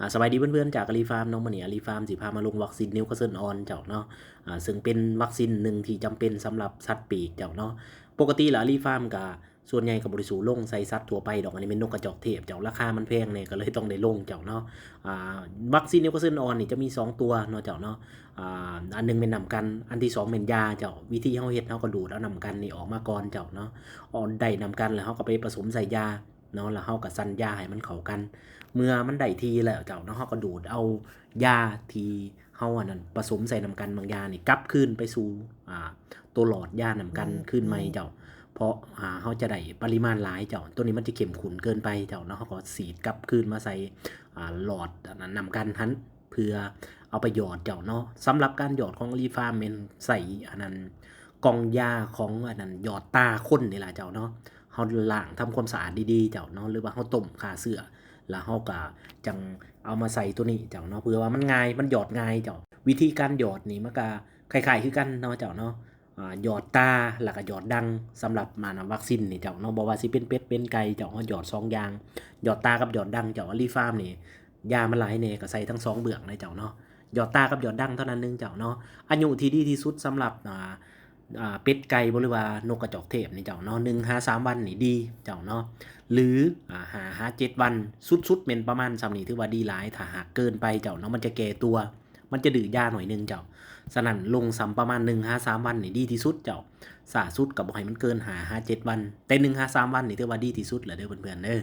ອ່າ ສະບາຍດີເພື່ອນໆ ຈາກອາລີຟາມເນາະ. ມື້ນີ້ອາລີຟາມຊິພາມາລົງວັກຊີນນິວຄາເຊິນອ່ອນເຈົ້າເນາະ. ອ່າ ເຊິ່ງເປັນວັກຊີນໜຶ່ງທີ່ຈຳເປັນສຳລັບສັດປີກເຈົ້າເນາະ. ປົກກະຕິແລ້ວອາລີຟາມກະ ສ່ວນໃຫຍ່ກະບໍ່ໄດ້ສູ້ລົງໃສ່ສັດທົ່ວໄປດອກ. ອັນນີ້ແມ່ນນົກກະຈອກເທບເຈົ້າ, ລາຄາມັນແພງແດ່ ກະເລີຍຕ້ອງໄດ້ລົງເຈົ້າເນາະ. ອ່າ ວັກຊີນນິວຄາເຊິນອ່ອນນີ້ຈະມີສອງຕົວເນາະເຈົ້າເນາະ. ອ່າ ອັນໜຶ່ງແມ່ນນ້ຳກັນ, ອັນທີສອງແມ່ນຢາເຈົ້າ. ວິທີເຮົາເຮັດ ເຮົາກະດູດເອົານ້ຳກັນນີ້ອອກມາກ່ອນເຈົ້າເນາະ. ອອກ ໄດ້ນ້ຳກັນແລ້ວ ເຮົາກະໄປປະສົມໃສ່ຢາ ເນາະ ແລ້ວເຮົາກະສັນຢາໃຫ້ມັນເຂົ້າກັນ. ເມື່ອມັນໄດ້ທີ່ແລ້ວເຈົ້າເນາະ ເຮົາກະດູດເອົາຢາທີ່ເຮົາອັນນັ້ນປະສົມໃສ່ນ້ຳກັນບາງຢ່າງນີ້ກັບຄືນໄປສູ່ ອ່າ ໂຕຫຼອດຢານ້ຳກັນ ອືມ ຄືນໃໝ່ເຈົ້າ. ເພາະ ອ່າ ເຮົາຈະໄດ້ປະລິມານຫຼາຍເຈົ້າ. ໂຕນີ້ມັນຈະເຂັ້ມຂຸ້ນເກີນໄປເຈົ້າເນາະ, ເຮົາກະສີດກັບຄືນມາໃສ່ ອ່າ ຫຼອດອັນນັ້ນ ນ້ຳກັນຫັ້ນ ເພື່ອເອົາໄປຫຍອດເຈົ້າເນາະ. ສຳລັບການຫຍອດຂອງອາລີຟາມແມ່ນໃສ່ອັນນັ້ນ ກ່ອງຢາຂອງອັນນັ້ນ ຫຍອດຕາຄົນນີ້ລະເຈົ້າເນາະ. ເຮົາລ້າງທຳຄວາມສະອາດດີໆເຈົ້າເນາະ ຫຼືວ່າເຮົາຕົ້ມຂ້າເຊື້ອ ແລ້ວເຮົາກະຈັ່ງເອົາມາໃສ່ໂຕນີ້ເຈົ້າເນາະ ເພື່ອວ່າມັນງ່າຍ ມັນຫຍອດງ່າຍເຈົ້າ. ວິທີການຫຍອດນີ້ມັນກະຄ້າຍໆຄືກັນເນາະເຈົ້າເນາະ. ອ່າ ຫຍອດຕາ ແລ້ວກະຫຍອດດັງ ສຳລັບມານຳວັກຊີນນີ້ເຈົ້າເນາະ. ບໍ່ວ່າຊິເປັນເປັດເປັນໄກ່ເຈົ້າ ເຮົາຫຍອດສອງຢ່າງ ຫຍອດຕາກັບຫຍອດດັງເຈົ້າ. ອາລີຟາມນີ້ຢາມັນຫຼາຍແດ່ ກະໃສ່ທັງສອງເບື້ອງເລີຍເຈົ້າເນາະ. ຫຍອດຕາກັບຫຍອດດັງເທົ່ານັ້ນໜຶ່ງເຈົ້າເນາະ. ອາຍຸທີ່ດີທີ່ສຸດສຳລັບ ອ່າ ອ່າ ເປັດໄກ່ບໍ ຫຼືວ່ານົກກະຈອກເທບນີ້ເຈົ້າເນາະ ໜຶ່ງຫາສາມວັນນີ້ດີເຈົ້າເນາະ ຫຼື ອ່າ ຫ້າຫາເຈັດວັນ ສຸດໆແມ່ນປະມານຊ່ຳນີ້ຖືວ່າດີຫຼາຍ. ຖ້າຫາກເກີນໄປເຈົ້າເນາະ ມັນຈະແກ່ຕົວ ມັນຈະດື້ຢາໜ້ອຍໜຶ່ງເຈົ້າ. ສະນັ້ນລົງຊ່ຳປະມານໜຶ່ງຫາສາມວັນນີ້ດີທີ່ສຸດເຈົ້າ. ຊ້າສຸດກະບໍ່ໃຫ້ມັນເກີນຫ້າຫາເຈັດວັນ ແຕ່ໜຶ່ງຫາສາມວັນນີ້ຖືວ່າດີທີ່ສຸດແລ້ວເດີເພື່ອນໆເດີ.